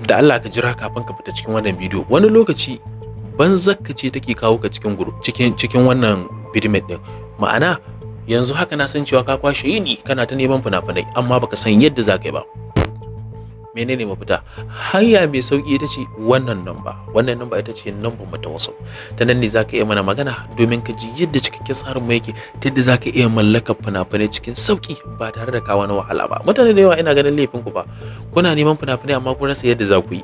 Da Allah ka jira kafin ka fita cikin wannan bidiyo. Wani lokaci banzakka ce take kawo ka cikin group, cikin wannan pyramid din. Ma'ana, yanzu haka na san cewa ka kwashe yini kana ta neman fina-finai, amma baka san yadda za ka yi ba. Menene mafita? Hanya mai sauki ita ce wannan namba. Wannan namba ita ce nambar mu ta WhatsApp. Ta nan ne zaka iya mana magana domin ka ji yadda cikakken tsarin mu yake, ta yadda zaka iya mallakar fina-finai cikin sauki ba tare da kawo wani wahala ba. Mutane da yawa, ina ganin laifin ku ba, kuna neman fina-finai amma kun rasa yadda za ku yi.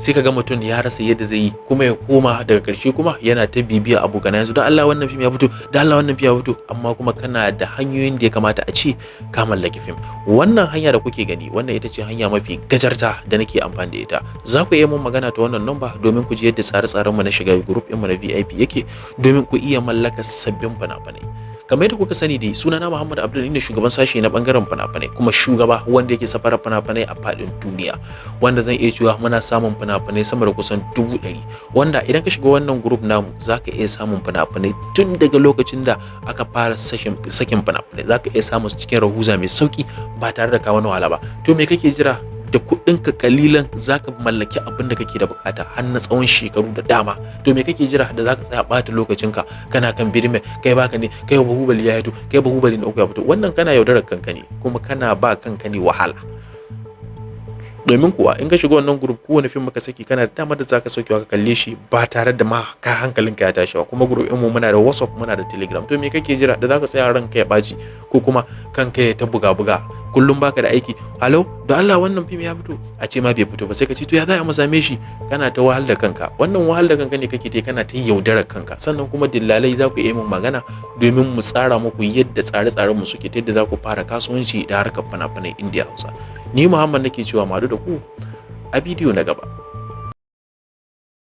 Sai ka ga mutum ya rasa yadda zai yi, kuma ya koma daga ƙarshe kuma yana ta bibiya abokanai yanzu, "Don Allah wannan fim ya fito, don Allah wannan fim ya fito." Amma kuma kana da hanyoyin da ya kamata a ce ka mallaki fim. Wannan hanya da kuke gani, wannan ita ce hanya mafi gajarta da nake amfani da ita. Za ku iya mun magana ta wannan number domin ku ji yadda tsare-tsaren mu na shiga group ɗinmu na VIP yake, domin ku iya mallaka sabbin fina-finai. Kamar yadda kuka sani dai, sunana Muhammad Abdul, ne shugaban sashe na bangaren fina-finai, kuma shugaba wanda yake safarar fina-finai a faɗin duniya, wanda zan iya cewa muna samun fina-finai sama da kusan 100,000, wanda idan ka shiga wannan group namu zaka iya samun fina-finai tun daga lokacin da aka fara sakin fina-finai. Zaka iya samun su cikin rahuza mai sauki ba tare da ka wani wahala ba. To me kake jira? Da kuɗinka kalilan zaka mallaki abin da kake da bukata har na tsawon shekaru da dama. To me kake jira da zaka tsaya ɓata lokacinka kana kan birme kai baka ne, kai Bahubali ya fito, kai Bahubali na uku ya fito? Wannan kana yaudarar kanka ne, kuma kana ba kanka ne wahala. Domin kuwa in ka shiga wannan group, kowane fim muka saki kana da damar da zaka saukewa ka kalle shi ba tare da ma ka hankalinka ya tashi ba. Kuma group mu muna da WhatsApp, muna da Telegram. To me kake jira da zaka tsaya ranka ya ɓaci ko kuma kanka ya ta buga buga kullum baka da aiki? "Hello, da Allah wannan fim ya fito?" A ce ma bai fito ba, sai ka ce, "To ya za a mu same shi?" Kana ta wahal da kanka. Wannan wahal da kanka ne kake ta, kana ta yaudarar kanka. Sannan kuma dillalai, za ku iya min magana domin mu tsara muku yadda tsare-tsaren mu suke, ta yadda za ku fara kasuwanci da harkar fina-finai Indiya Hausa. Ni Muhammad nake cewa mu da ku a bidiyo na gaba.